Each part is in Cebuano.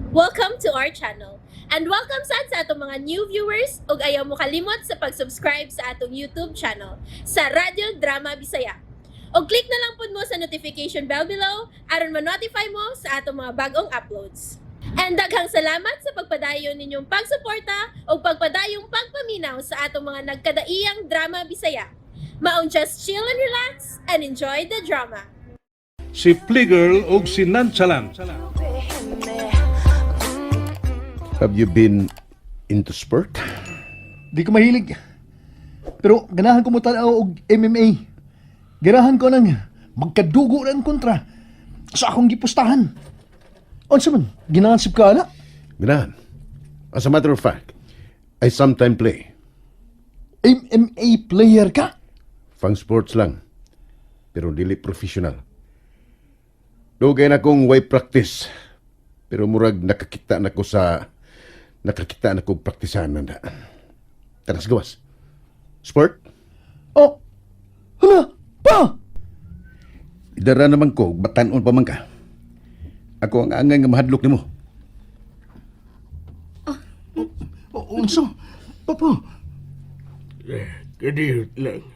Welcome to our channel. And welcome sad sa atong mga new viewers ug ayaw mo kalimot sa pag-subscribe sa atong YouTube channel sa Radyo Drama Bisaya. Og click na lang pud mo sa notification bell below aron ma-notify mo sa atong mga bagong uploads. And daghang salamat sa pagpadayon ninyong pagsuporta ug pagpadayong pagpaminaw sa atong mga nagkadaiyang drama Bisaya. Maong just chill and relax and enjoy the drama. Si Playgirl ug si Nonchalant. Have you been into sport? Di ko mahilig. Pero ganahan ko mo tanaw og MMA. Ganahan ko nang magkadugo ng kontra sa akong gipustahan. Unsa man, ganahan sab ka ana? Ganahan. As a matter of fact, I sometimes play. MMA player ka? Fang sports lang. Pero dili professional. Dugay na kong way practice. Pero murag nakakita na kong praktisahan na na. Tara sa gawas. Sport? Oh, hala, pa! Idara naman ko, batan-on pa man ka. Ako ang angay nga mahadlok nimo. Oh, unsa? Papa, Eh, kadiyot lang.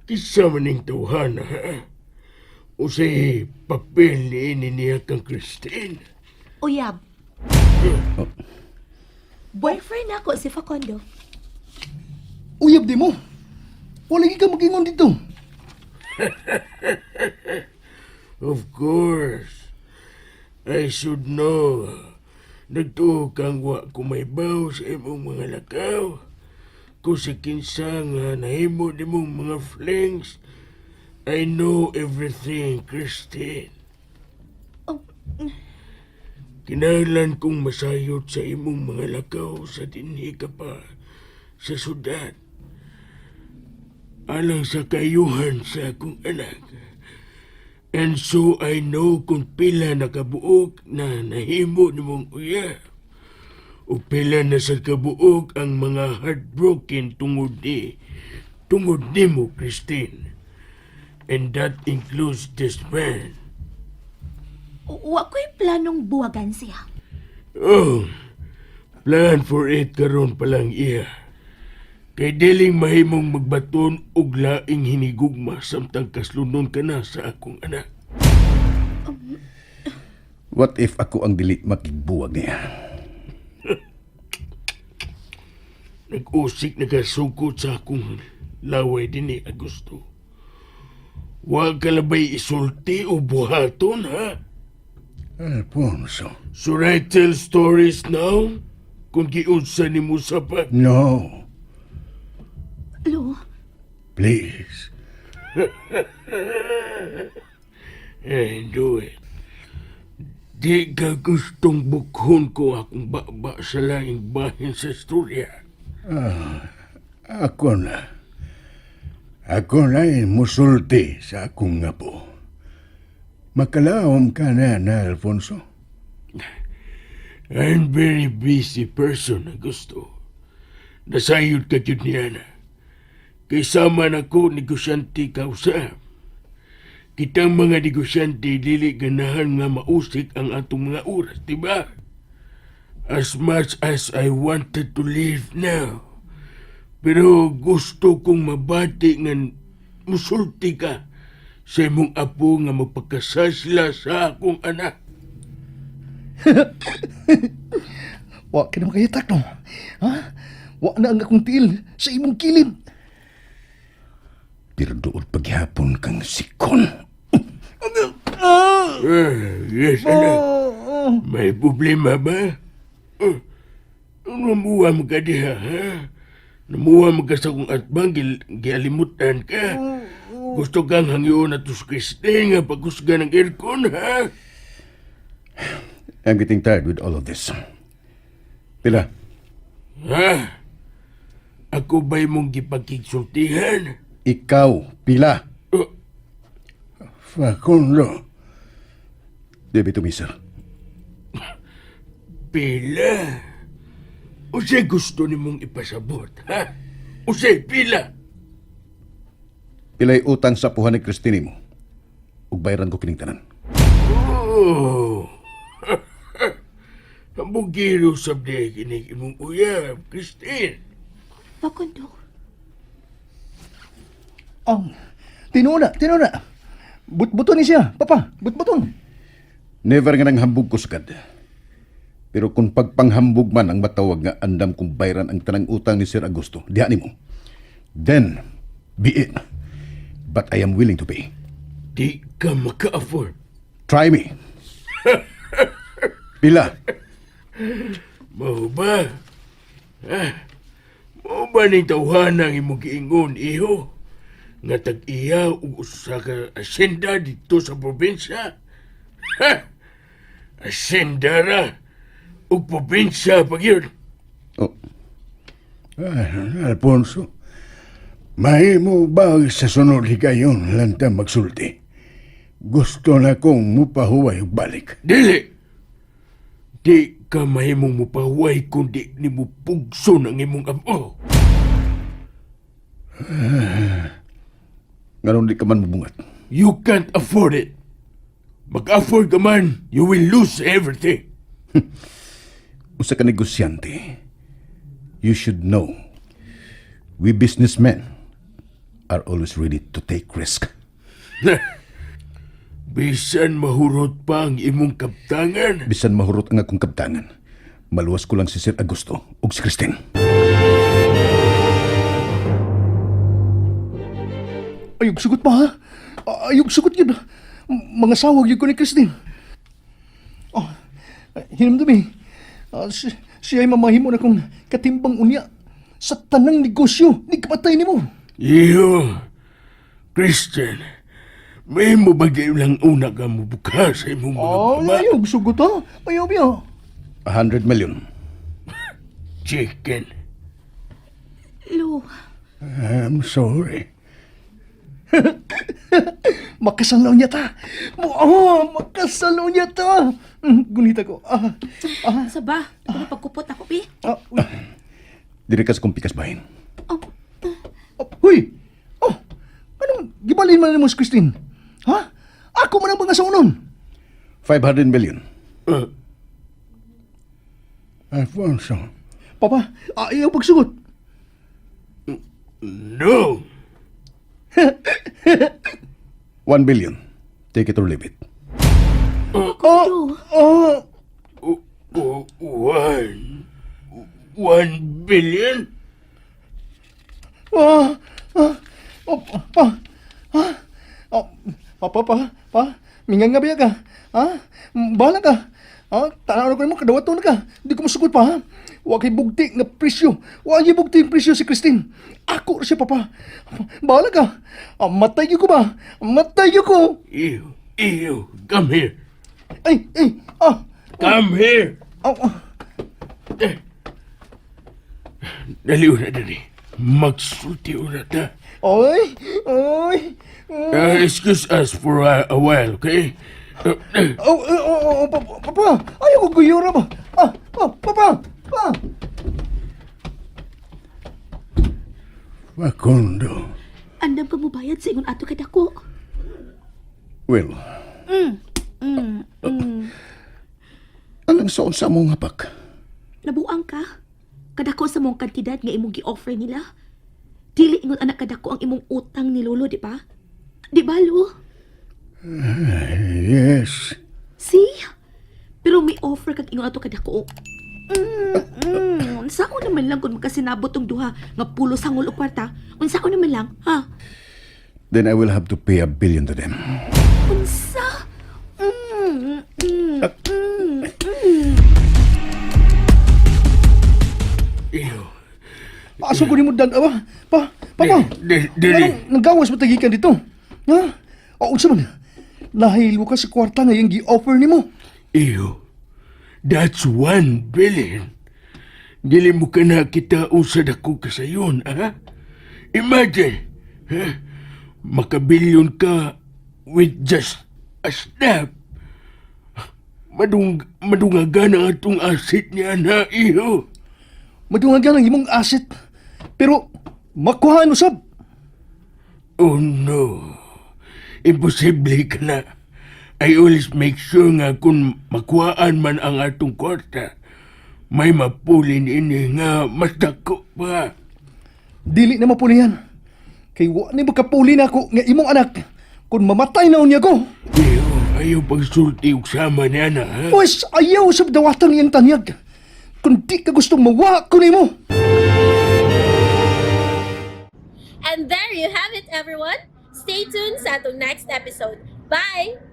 Kinsa man ning tawhana, ha? Unsay papel ni ini niya kang Christine? Uyab. Boyfriend nako si Facundo. Uyab di mo. Wala ka magingon dito. Of course. I should know. Nagtuo kang wa ko mahibaw sa imong mga lakaw. Kung sa kinsa nga nahimo nimong mga flings, I know everything, Christine. Oh. Kinahanglan kong masayot sa imong mga lakaw sa dinhi ka pa sa syudad. Alang sa kayuhan sa akong anak. And so I know kung pila na kabuok na nahimo nimong uyab. O pila na sa kabuok ang mga heartbroken tungod nimo, Christine. And that includes this man. Wa ko'y planong buwagan siya. Oh, plan for it karon pa lang, iya. Kay diling mahimong magbaton og laing hinigugma samtang kaslunon ka na sa akong anak. What if ako ang dili makigbuwag niya? Nag-usik nagasugkot sa akong laway dinhi, Augusto. Wa ka labay isulti o buhaton, ha? Alfonso. Should I tell stories now? Kung giunsa nimo sapat? No. Lo, Please. Eh, do it. Di ka gustong bukhon ko akong baba sa laing bahin sa istorya. Ako na. Ako na musulti sa akong apo. Makalaom ka na na, Alfonso. I'm very busy person, Augusto. Nasayod ka jud niya na. Kay sama na ko negosyante kausap. Kitang mga negosyante dili ganahan nga mausik ang atong mga oras, di ba? As much as I wanted to leave now. Pero gusto kong mabati nga musulti ka sa imong apo nga magpakasal sila sa akong anak. Wa ka na makayatak, no? Ha? Wa na ang akong tiil sa imong kilid. Pero doon paghapon kang sikon. Eh, yes, anak. May problema ba? Namuha mo ka diha, ha? Namuha mo ka sa akong atbang, gialimutan ka. Gusto kang hangyoon na to sa Christine nga pagkusga ng aircon, ha? I'm getting tired with all of this. Pila? Ha? Ako ba'y mong gipagkigsultihan? Ikaw, pila. Oh. Facundo. Give it to me, sir. Pila? Unsay gusto nimong ipasabot, ha? Unsay pila? Pilay utang sa apuhan ni Christine mo. Ug bayaran ko kining tanan. Oh. Hambugiro sab diay kinig imong uyab, Christine. Facundo, Ang tinuod na, tinuod na. Butbuton ni siya, papa, butbuton. Never nga nang hambog ko sukad. Pero kung pagpanghambog man ang matawag nga andam kong bayran ang tanang utang ni Sir Augusto, diha nimo. Then, be it. But I am willing to pay. Di ka maka-afford. Try me. Pila? Mao ba? Ha? Mao ba ning tawhanang imong giingon, iho? Nga tag-iya og usa ka asyenda dito sa probinsya? Ha? Asyenda ra ug probinsya pag yun. Oh. Ay, Alfonso, mahimo ba sa sunod higayon lanta magsulti? Gusto na kong mupahuway og balik. Dili! Di ka mahimong mupahuway kung di nimo pugson ang imong amo. Nganong di ka man mubungat? You can't afford it. Mag-afford ka man, you will lose everything. Usa ka negosyante. You should know. We businessmen are always ready to take risk. Bisan mahurot pa ang imong kaptangan. Bisan mahurot ang akong kaptangan, maluwas ko lang si Sir Augusto ug si Christine. Ayog sugot pa ha. Ayog sugot yun. Mga sawag yun ko ni Christine. Oh, hinamdumi. Siya ay mamahimo na kong katimbang unya sa tanang negosyo ni kamatay nimo. Iyo, Christian, may mo ba di lang una ka mo buka sa imong mga Oh, baba? ayog sugot ha. Ayaw biya. 100 million. Chicken. Lu, I'm sorry. Makasalaw niya ta. Oh, makasalaw niya ta. Gunita ko. Sa ba? Ako na pagkupot ako, bi. Uy. Diri ka sa kong pikas bahin. Oh, Oh, huy! Oh, anong gibalin man nimo si Christine? Ha? Ako man ang mga saunon. 500 million. Alfonso. Papa, ayaw pagsugot. No! 1 billion. Take it or leave it. Oh, oh, One. 1 billion? Oh, pa, oh, papa, pa, pa, mingan nga biya ka, ha? Bahala ka, ha? Tanaw ko nimo, kadawaton ka, hindi ko masugot pa, ha? Wa kay bugti nga presyo, wa kay bugti ang presyo si Christine. Ako ra siya, papa. Bahala ka. Matay gyud ko ba? Matay gyud ko. Iyo, iyo, come here. Ay, ay, Come here. ah. Dali na dali. Magsulti na ta. Oy, oy. Excuse us for a while, okay? Oh, papa, papa, ayaw ko guyura ba? Oh, papa, pa. Facundo. Andam ka mo bayad sa ingon ato kadako. Well. Alang sa unsa mo nga pak? Nabuang ka. Kadako sa mong kantidad nga imong gi-offer nila. Dili ingon anak kadako ang imong utang ni Lolo, di ba? Di ba, Lo? Yes. See? Pero may offer kag ingon ato kadako. Unsaon naman lang kung makasinabot tong duha nga pulo sangol og kwarta? Unsaon naman lang, ha? Then I will have to pay 1 billion to them. Unsa? Iyo. Aso ko ni mo dan, aba, pa, papa. Dili. Anong nanggawas mo tagikan dito? Ha? O, unsa man? Nahilo ka sa kwarta nga yung gi-offer nimo. Iyo. That's 1 billion. Dili mo ka na kita usa dako kasayon, ha? Imagine, ha? Makabilyon ka with just a snap. Madungagan ang atong asset niya na, iyo. Madungagan ang imong asset. Pero, makuhaan usab. Oh no. Imposible ka na. I always make sure nga kung makuhaan man ang atong kwarta, May mapulin ini nga mas dako pa. Dili na mapulihan. Kay wa ni makapuli na ako nga imong anak kung mamatay na unya ko. Iyo, ayaw pagsulti og sama niya na, ha? Pwes ayaw sa dawatan iyang tanyag. Kung di ka gustong mawa ko nimo. And there you have it, everyone. Stay tuned sa atong next episode. Bye!